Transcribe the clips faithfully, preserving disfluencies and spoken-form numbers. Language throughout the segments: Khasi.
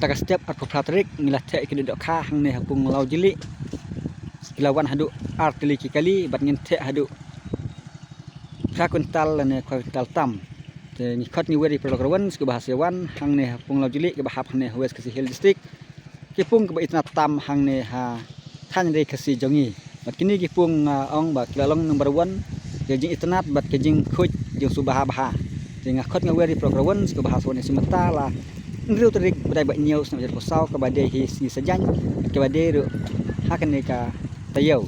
Mynta ka step arphew phra tarik ngi la theh ïa ki dohkha hangne ha Pung Lawjylli. Ki la wan haduh ar tylli ki kali bad ngin theh haduh phra kwintal lane khyndai kwintal tam. Te ngi khot ngi wer ïa ki paralok rawan sngewbha sa ïa wan hangne ha Pung Lawjylli kaba hap hangne ha West Khasi Hills District. Ki pung kiba itynnad tam hangne ha thaiñ ri Khasi jong ngi. Bad kine ki pung nga ong ba ki la long number one, ki jingitynnad bad ki jingkhuid jingsngewbha bha. Te nga khot nga wer ïa ki paralok rawan sngewbha sa wan ïa shi mynta la hynriew tarik bnai ba hynñiew snem ar hajar arphew saw kaba dei hi sngi Saitjaiñ bad kaba dei ruh ha kane ka taïew.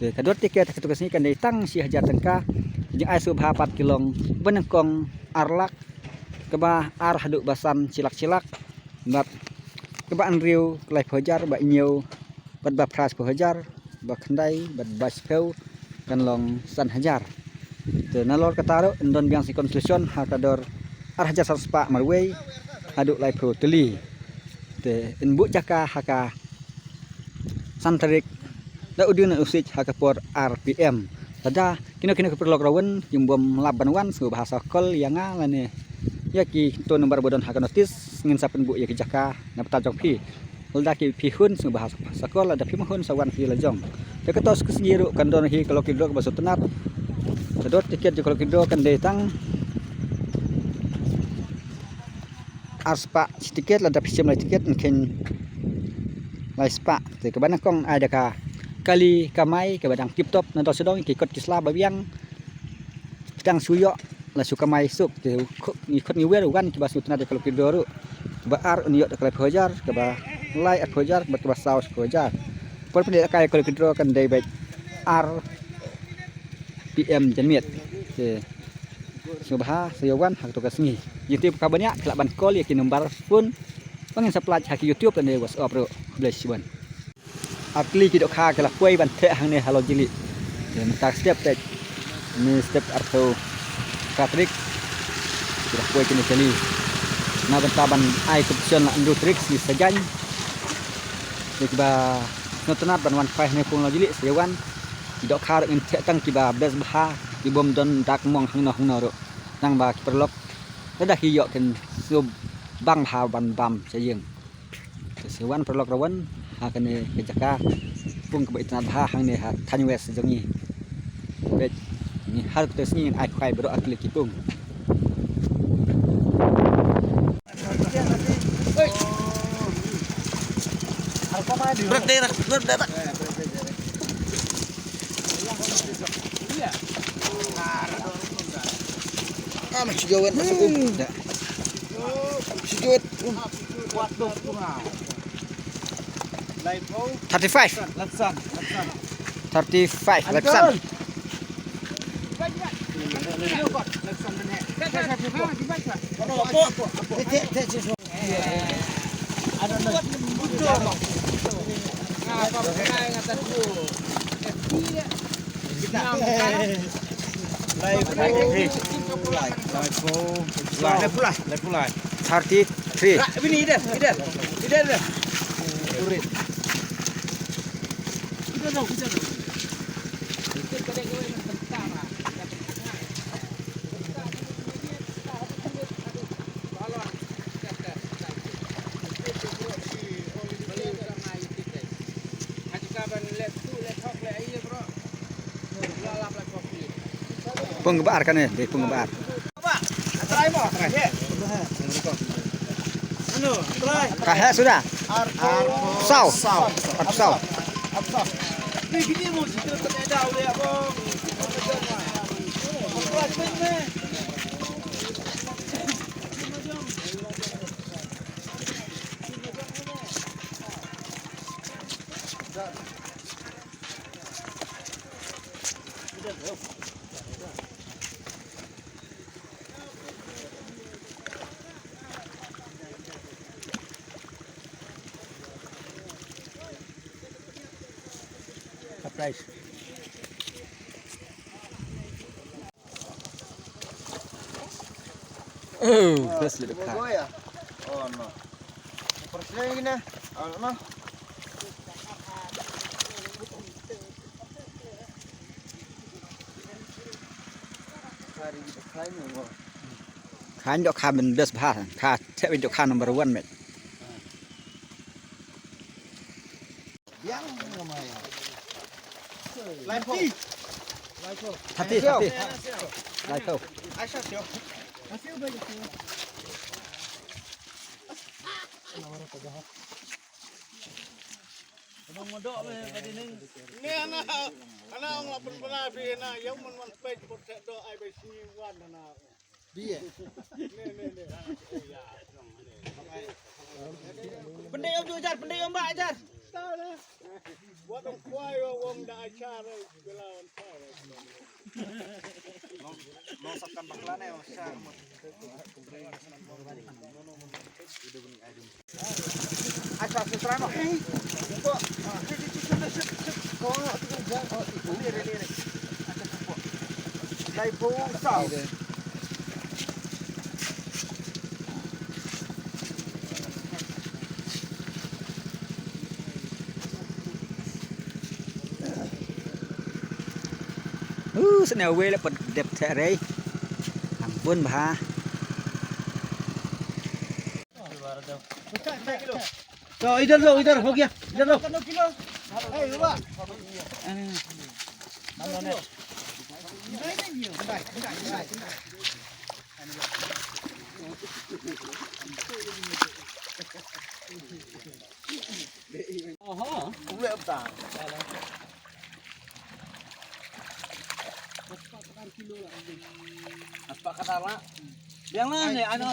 Te ka dor tiket ha kato ka sngi kan dei tang shi hajar tyngka. Jingai sngewbha pat ki long ba nyngkong ar lak, kaba ar haduh ba san shi lak shi lak. Bad kaba hynriew laiphew hajar, ba hynñiew bad ba phra shiphew hajar, ba khyndai bad ba shiphew kan long san hajar. Te nalor kata ruh yn don biang shi consolation ha ka dor ar hajar san spah marwei haduh laiphew tylli. Te yn buh jaka ha ka san tarik da u dien u siej ha ka por ar P M. Lada kino kino ki paralok rawan kim bym lap ban wan sngewbha sa call ïa nga lane ïa ki to number ba don ha ka notice, ngin sa pynbuh ïa ki jaka na bynta jong phi. Lada ki phi hun sngewbha sa call, lada phi ma hun sa wan phi la jong. Te kato ka sngi ruh kan don hi ka lucky draw kaba sngewtynnat. Ka dor tiket jong ka lucky draw kan dei tang ar spah shi tiket, lada phi shim lai tiket yn kheiñ lai spah. Te kaba nyngkong ai da ka kali kamai kaba dang tip top, nadong shadong ki kot ki sla ba biang. Phi dang shu ïoh la shu kamai suk. Te ngi khot ngi wer wan kiba sngewtynnat ïa ka lucky draw ruh. Kaba ar un ïoh da ka laiphew hajar, kaba lai arphew hajar bad kaba saw shiphew hajar. Por pynlehkai ka lucky draw kan dei beit ar P M janmiet. Te sngewbha sa ïa wan ha kato ka sngi. Jingtip kaba bniah phi lah ban call ïa ki number phone ba ngin sa pynlait ha ki YouTube lane WhatsApp ruh. Khublei shibun. Ar tylli ki dohkha ki la poi ban theh hangne ha Lawjylli. Te mynta step te ni step arphew phra tarik. Ki la poi kine kali na bynta ban ai compensation la hynriew tarik sngi Saitjaiñ. Te kiba sngewtynnat ban wan khwai hangne Pung Lawjylli sa ïa wan. Ki dohkha ruh ngin theh tang kiba best bha, ki bym don dak mong hangno hangno ruh. Tang ba ki paralok lada ki ïoh kin sngewbang bha ban bam sha ïing. Te sa wan paralok rawan ha kane ka jaka pung kaba itynnad bha hangne ha thaiñ West jong ngi. Bad ngi har kata sngi ngin ai khwai baroh ar tylli ki pung. Rak deh, rak, rak, rak. Ah, masih jauh, masuk, um. Dah. Masih jauh, um. Thirty-five. Thirty-five, left side. Thirty-three. Pung ba ar kane, dei pung ba ar. Ka heh suda. Saw. Saw. Saw. Surprise. Oh, best little car. Oh, no. Percaya gini. Oh, no. Khan dohkha ban best bha, kha thep dohkha number one met. Thati, thati. Lai thau. Ni ana, ana ong la pynbna phi na, ïa mon mon peit pot sa do ai bai sni wan na. Bi eh. Ni ni ni. Pyndai ong ju jar, pyndai ong ba jar. Wat ong kwai ong da jar. Long long sap kan bakla ne ong jar. Uh, sene wei la pat dep theh rei. Ampun bha. तो इधर लो, इधर हो गया, इधर लो। Yang mana ni? Anu,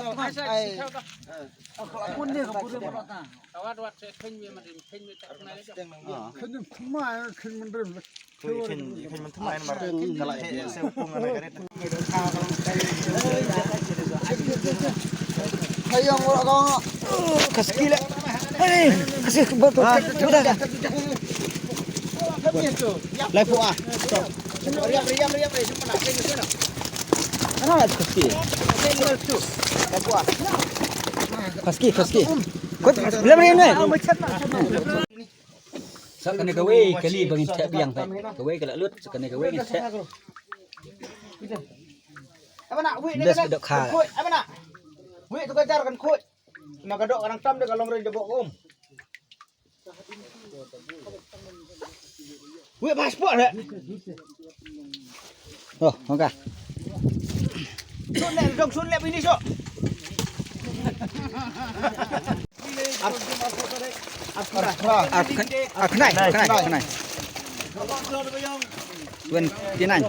Hayong wala ko. Kaski le. Hei, kaski betul. Lai pu ah. Ana la kaski. Kaski, kaski. Kot lem ne. Sa kane kawei kali ba ngin thep biang thep. Kawei ka la lut, sa kane kawei ngin thep. Abana, wei ne. Ndes ka dok kha. Abana. Wei tu ka jar kan khuid. Na ka dok kan tam de ka long ren de bok um. Wei passport he. Oh, okay. Sun le dong sun le bini so. Ar ar ar ar khnai khnai khnai. Twenty nine.